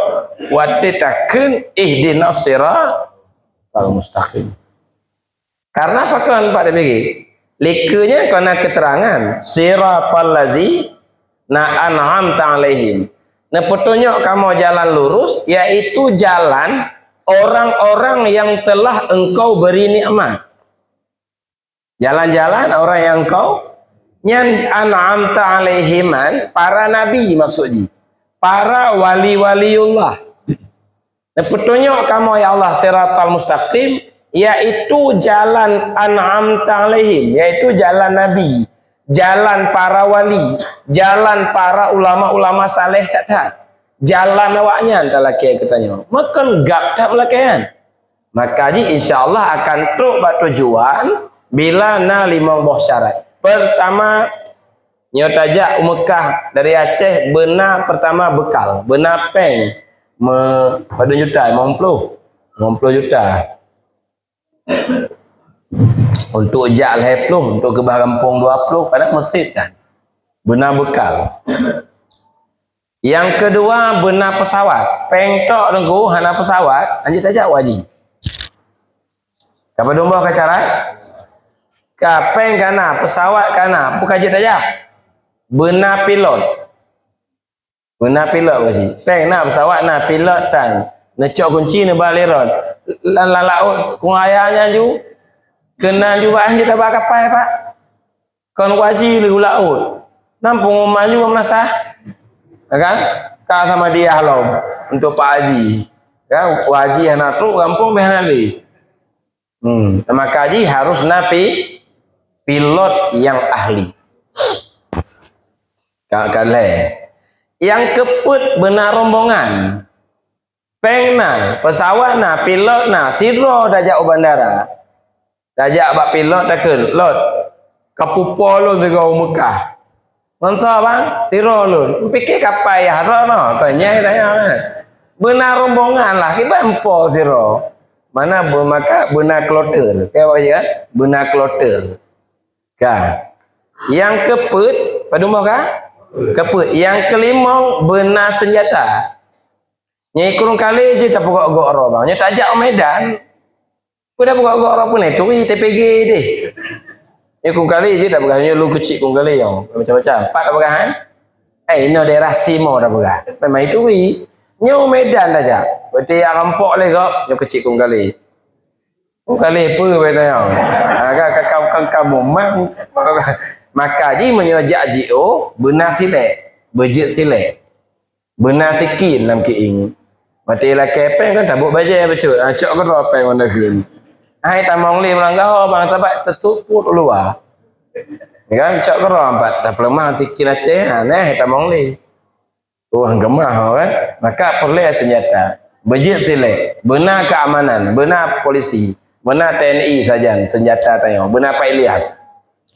watèe takheun ihdinas siratal mustaqim. Karena pakon Pak D P G? Likeue nyan kona keterangan, siratal lazina an'amta 'alaihim. Neupeutunyok kamoe jalan lurus, yaitu jalan orang-orang yang telah Engkau beri nikmat. Jalan-jalan orang yang Engkau, nyan an'amta 'alaihim, para nabi maksud jih. Para wali-waliullah. Neupeutunyok kamoe, ya Allah, siratal mustaqim, yaitu jalan an'amta 'alaihim, yaitu jalan nabi, jalan para wali, jalan para ulama-ulama saleh that-that. Jalan awaknyan talakèe geutanyoe. Makon gab that meulakèe nyan. Maka jih insya Allah akan trok bak tujuan bila na limong boh syarat. Pertama, nyoe tajak u Mekah dari Aceh, beuna pertama bekal, beuna pèng me-, padum juta, limong ploh, limong ploh juta. Untuk jak lhèe ploh, untuk keubah gampông dua ploh, kadang meusit kan. Beuna bekal. Nyang keudua, beuna pesawat. Pèng tok teungku hana pesawat, hanjeuet tajak u haji. Ka padum boh ka syarat? Ka pèng ka na, pesawat ka na, peue ka jeuet tajak? Beuna pilot. Beuna pilot ka jih. Pèng na, pesawat na, pilot tan. Neucok kunci neuba lé droen. Lam, lam laôt, keu raya nyan ju. Keunan ju bak hanjeuet taba kapai, Pak. Kon u haji lé u laôt. Nan pengumuman ju meunasah. Ya kan? Ka sama diah lom untuk pak haji. Ya, u haji hana trok gampông beh hana lé. Hmm, maka jih harus na pi-, pilot nyang ahli. Ka, ka lhèe. Nyang keupeuet beuna rombongan. Pèng na, pesawat na, pilot na, sidroe tajak u bandara. Tajak bak pilot takheun, "Lot, ka pupo lôn sigoe u Mekah. Sponsor bang, sidroe lôn. Pikir ka payah droe noh, kon nyan tanyong. Beuna rombongan lah, kiban po sidroe. Mana be-, maka beuna kloter. Ka, beuna kloter. Ka. Nyang keupeuet, padum boh ka? Keupeuet. Nyang keulimong beuna seunjata. Nyan i Krueng Kalé jeuet tapeugok-gok droe bang. Nyoe tajak u Medan. Peue tapeugok-gok droe peuneutui T P G deh. Nyoe Krueng Kalé jeuet tapeugah nyoe lôn keuchik Krueng Kalé nyoe. Macam-macam. Pat tapeugah kan? Eh, inoe daerah Simo tapeugah. Memang itui. Nyoe u Medan tajak. Berarti nyang rampok lé gob, nyoe keuchik Krueng Kalé. Krueng Kalé peue beda nyoe? Ha, ka, ka, ka, ka, ka mumang. Maka jih meunyoe jak jiôh, beuna silek. Beujeuet silek. Beuna sikin lam kiéng. Watèe lakèe pèng kan tabôk bajèe bacut. Ha, cok keudroe pèng ngon dakeun. Hai tamong lé meulangga ho bang, sabab teusuput u luwa. Kan, cok keudroe pat tapeuleumah sikin Aceh. Ha, neh tamong lé. Wah, geumah ho kan. Maka peureulèe seunjata. Beujeuet silek. Beuna keamanan. Beuna polisi. Beuna T N I sajan seunjata tanyoe. Beuna Pak Ilyas.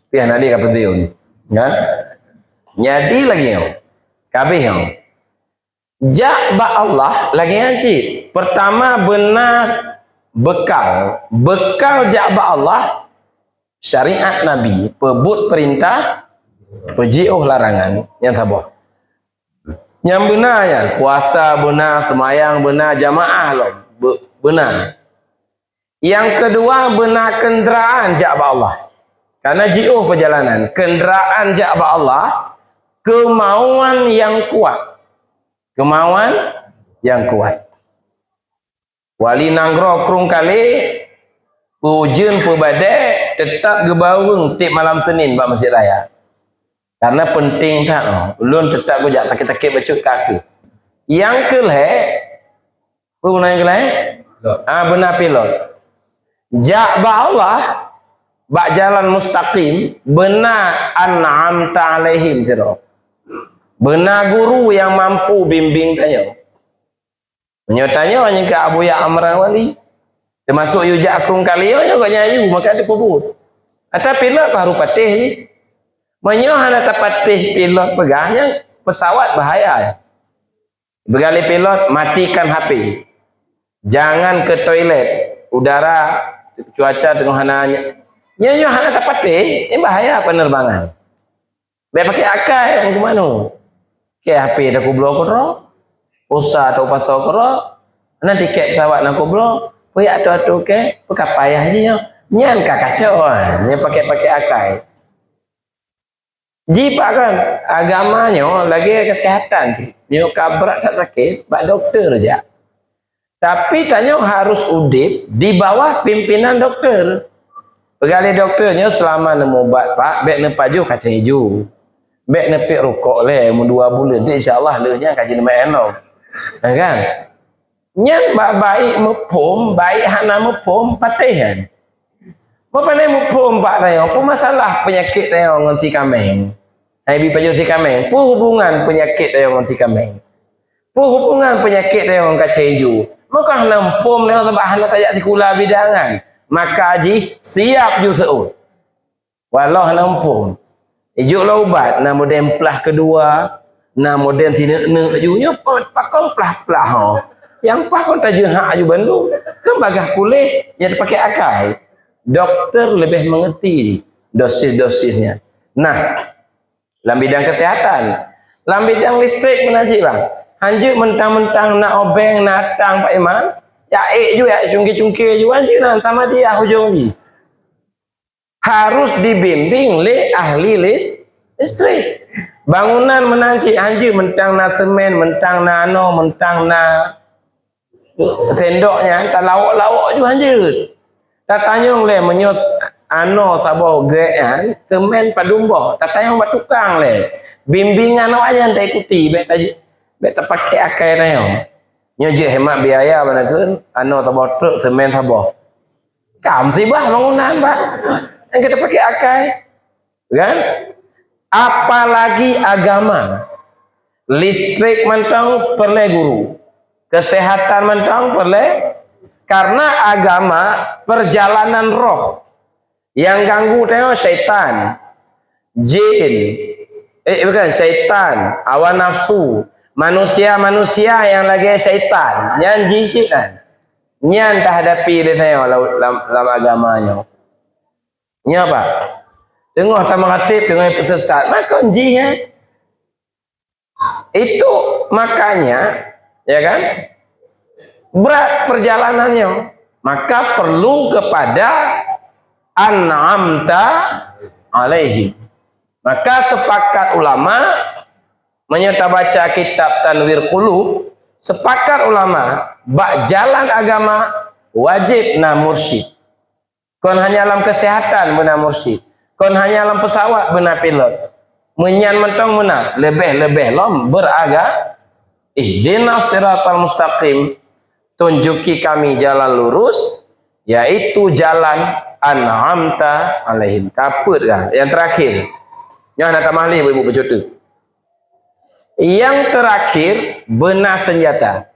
Piah na lé ka pensiun. Kan? Jadi lagèe nyoe. Ka habéh nyoe. Jak bak Allah lagèe nyan cit. Peurtama beuna beukal. Beukal jak bak Allah, syariat Nabi, peubuet peurintah, peujiôh larangan. Nyan saboh. Nyang beuna nyan, puasa beuna, seumayang beuna, jamaah lom be-, beuna. Nyang keudua, beuna keundraan jak bak Allah. Karena jiôh peujalanan, keundraan jak bak Allah, keumauan nyang kuat. Keumauan nyang kuat. Wali Nanggroe Krueng Kalé, peuujeuen peubadé, teutap geubaweueng tiep malam Senin bak Masjid Raya. Karena penting that, oh. Ulôn teutap kujak sakét-sakét bacut ka keuh. Nyang keu lhèe, Peue guna nyang keu lhèe? Pilot. Ah, beuna pilot. Jak bak Allah, bak jalan mustaqim, beuna an'amta 'alaihim sidroe. Beuna guru nyang mampu bimbing tanyoe. Meunyoe tanyoe nyang keu Abuya Amran Wali, teumasuk yue jak Krueng Kalé nyoe, nyoe gobnyan yue, maka teupeubuet. Ata pilot ka harôh patéh jih. Meunyoe hana tapatéh pilot peugah nyan, pesawat bahaya. Peugah lé pilot, matikan H P. Jangan ke toilet. Udara, cuaca teungoh hana ny-, nyoe, nyoe hana tapatéh, nyoe bahaya penerbangan. Bèk pakai akai, ngon keu mano. Keu H P takubloe keudroe, pulsa tapasoe keudroe, na tiket pesawat na kubloe, peue jak atoe-atoe keu, peue ka payah jih nyoe. Nyan ka kacau, nyan pakai-pakai akai. Jipak kan, agama nyoe lagèe kesehatan cit. Nyoe ka brat that sakét, bak dokto jak. Tapi tanyoe harus udép di bawah pimpinan dokto. Peugah lé dokto nyoe, "Seulama neumubat, Pak, bèk neupajoh kacang ijo. Bèk neupiep rukok lé, meudua buleuen, insya Allah lheueh nyan ka jeuet neumeu'en lom." Nah, kan? Nyan bak baik muphom, baik hana muphom, patéh nyan. Meupandai muphom bak tanyoe, peue masalah peunyakét tanyoe ngon si kaméng? Hai bi pajoh si kaméng, peue hubungan peunyakét tanyoe ngon si kaméng? Peue hubungan peunyakét tanyoe ngon kacang ijo? Maka hana muphom tanyoe sabab hana tajak sikula bidangan. Maka jih siap ju seuôt. Walau hana muphom. Ijok lom ubat, na model plah keudua, na model sineuk-neuk ju. Nyoe pa-, pakon plah-plah ho. Nyang pah kon tajeuhak ju bandum. Kan bagaih puléh, nyang tapakai akai. Doktor leubeh mengerti dosis-dosisnya. Nah, lam bidang kesehatan, lam bidang listrik pun hanjeuet, bang. Hanjeuet mentang-mentang na obeng, na tang, Pak Imam, ya ék ju, ya cungke-cungke ju, hanjeuet na sama dia ujong jih. Harus dibimbing lé ahli lis-, listrik. Bangunan meunan cit hanjeuet, mentang na semen, mentang na ano, mentang na sendok nyan, talawok-lawok ju hanjeuet. Tatanyong lé meunyoe ano saboh grek nyan, semen padum boh, tatanyong bak tukang lé. Bimbingan awaknyan taikuti, bèk ta-, bèk tapakai akai tanyong. Nyoe jeuet hemat biaya bak nakeuh, ano saboh truk, semen saboh. Ka musibah bangunan, Pak. Nyang kita pakai akai. Kan? Apalagi agama. Listrik mantong peureulèe guru. Kesehatan mantong peureulèe. Karena agama perjalanan roh. Nyang ganggu tanyoe syaitan, jin, Eh, bukan, syaitan, hawa nafsu. Manusia-manusia nyang lagèe syaitan. Nyan jih cit nyan. Nyan tahadapi lé tanyoe lam, lam, lam agama nyoe. Nyoe, Pak. Teungoh tameuratib, teungoh peusesat. Maka jih, ya. Itu makanya, ya kan? Berat perjalanannya. Maka perlu kepada an'amta alaihim. Maka sepakat ulama, meunyoe tabaca kitab Tanwir Qulub, sepakat ulama, bak jalan agama wajib na mursyid. Kon hanya lam kesehatan beuna mursyid. Kon hanya lam pesawat beuna pilot. Meunyan mantong beuna, leubeh-leubeh lom beraga-, ihdinas siratal mustaqim, tunjuki kami jalan lurus, yaitu jalan an'amta alaihim. Ka peuet kah? Yang terakhir. Nyoe hana tamah lé, ibu-ibu, bacut. Yang terakhir, beuna senjata.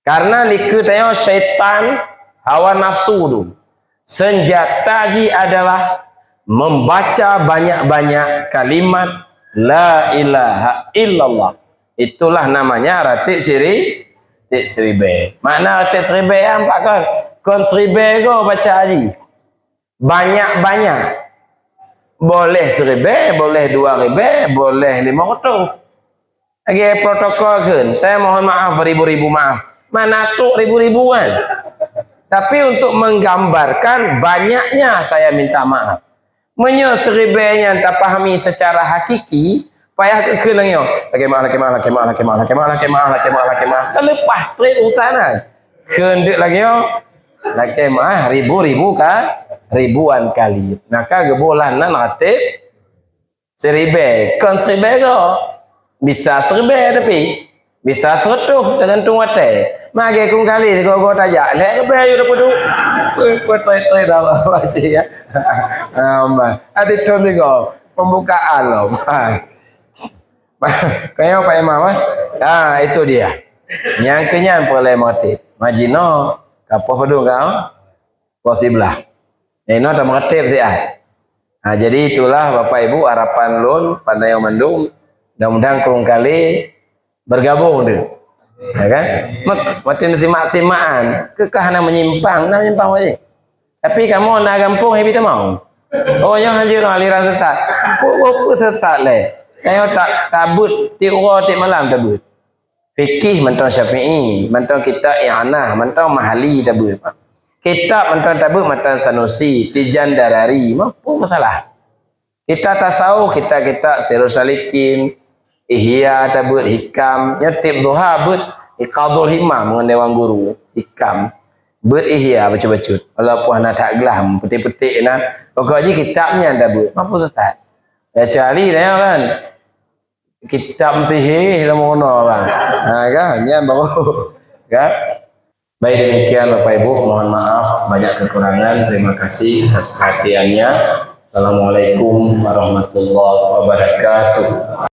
Karena likot tanyoe syaitan, hawa nafsu tu. Senjata jih adalah membaca banyak-banyak kalimat la ilaha illallah. Itulah namanya ratib siri-, ratib siribèe. Makna ratib siribèe nyan pat kon? Kon siribèe goe baca jih. Banyak-banyak. Boleh siribèe, boleh dua ribèe, boleh lima reutôh. Lagèe protokol kheun, saya mohon maaf beribu-ribu maaf. Mana trôk ribu-ribu kan? Tapi untuk menggambarkan banyaknya saya minta maaf. Meunyoe siribèe nyan tapahami secara hakiki, payah keu kheun lagèe nyoe. Lakèe maaf, lakèe maaf, lakèe maaf. Ka leupah trép urusan nyan. Kheun deuk lagèe nyoe. Lakèe maaf, ribu-ribu ka, ribuan kali. Maka geuboh lah nan ratib siribèe, kon siribèe goe. Bisa siribèe tapi. Bisa seureutôh, teugantung watèe. Magèe kong kali sigoe-goe tajak, lhèe ribèe yue tapeuduek. Peutrèe-trèe dah baca, ya. Aman. Ati thon sigoe, pembukaan lom. Kayong Pak Imam, eh? Ah, itu dia. Nyang keunyan peureulèe motif. Majinoe, kapoh padum kau? Poh siblah. Inoe tameuratib siat. Ha, jadi itulah Bapak Ibu harapan lôn pada nyang mandum. Mudah-mudahan kurang kali bergabung tu. Ya kan? Mak-, makin simak-simakan, keu ka hana menyimpang, hana menyimpang wajib. Tapi kamoe na gampông, ya, bita mau. Oh, nyang hanjeuet aliran sesat. Pu-, pu-, pu sesat lé. Ayo tak, tabeuet, tiep uroe, tiep malam tabeuet. Fikih mantong Syafi'i, mantong kitab I'anah, mantong Mahali tabeuet. Kitab mantong tabeuet matan Sanusi, Tijan Darari, mampu masalah. Kitab tasawuf, kitab-kitab Sirus Salikin, Ihya tabeuet, Hikam, nyoe tiep duha beuet Iqadul Himam ngon Dewan Guru, Hikam. Beuet Ihya bacut-bacut, walaupun hana that glam, peutik-peutik na. Pokok jih kitab nyan tabeuet, mampu sesat. Kecuali dah kan. Kitab sihé lam mono, bang. Ha, kan? Nyan baru. Kan? Baik, demikian Bapak Ibu, mohon maaf banyak kekurangan. Terima kasih atas perhatiannya. Assalamualaikum warahmatullahi wabarakatuh.